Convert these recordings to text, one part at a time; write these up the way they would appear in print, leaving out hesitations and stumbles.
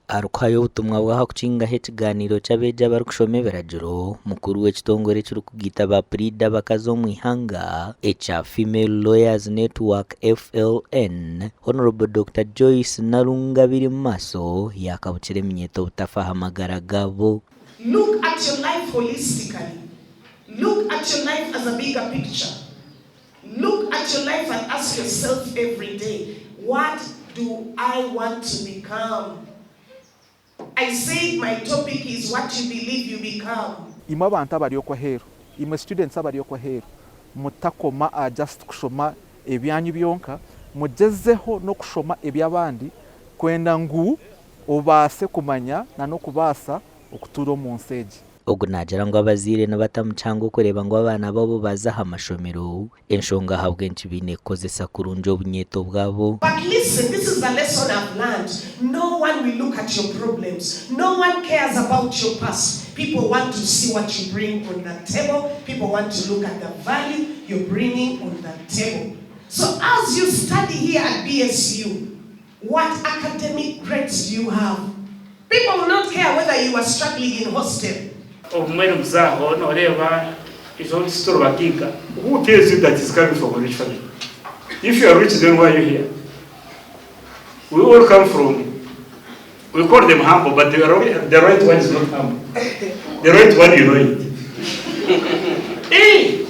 Arikuhayo obutumwa bwe aha kukingaho ekigaaniiro ky'abeegi abarikushoma ebiragiro, mukuru w'ekitongore ekirikugaita ba puriida abakazi omu ihanga ekya Female Lawyers Network, FLN, Hon. Dokita Joyce Nalunga Birimumaaso yaakabukira eminyeeto obutafa aha magara gaabo. Look at your life holistically, look at your life as a bigger picture, look at your life and ask yourself every day, what do I want to become? I said my topic is what you believe you become. Imwe abantu abari okwo aheeru, imwe students abari okwo aheeru, mutakoma aha just kushoma ebyanyu byonka, mugyezeho n'okushoma eby'abandi kwenda ngu obaase kumanya na n'okubaasa okutuura omu nsi egi. Ogu naagira ngu abazaire nibatamukyanga okureeba ngu abaana baabo baaza aha mashomero, enshonga ahabw'enki baine kukozesa kurungi obunyeeto bwabo. But listen, this is the lesson I've learned, no one will look at your problems, no one cares about your past, people want to see what you bring on the table, people want to look at the value you're bringing on the table. So as you study here at BSU, what academic grades do you have? People will not care whether you are struggling in hostel. Obumwe nibuza aho noreeba ijo tituri bagaiga. Who tells you that is coming from a rich family? If you are rich then why are you here? We all come from, we call them humble but the, the right one is not humble. The right one you know it. hey,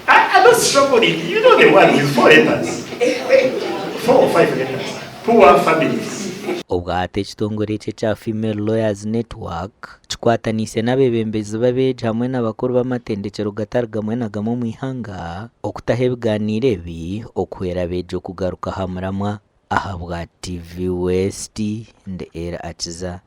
I, I'm not struggling. You know the one with four letters. Four or five letters. Poor families. Obwo hati ekitongore eki ekya Female Lawyers Network kikwataniise n'abeebembezi b'abeegi hamwe n'abakuru b'amatendekyero gatari gamwe na gamwe omu ihanga okutaho ebiganiiro ebi okuhwera abeegi okugaruka aha muramwa. Ahabwa TV West, ndi Elly Akiza.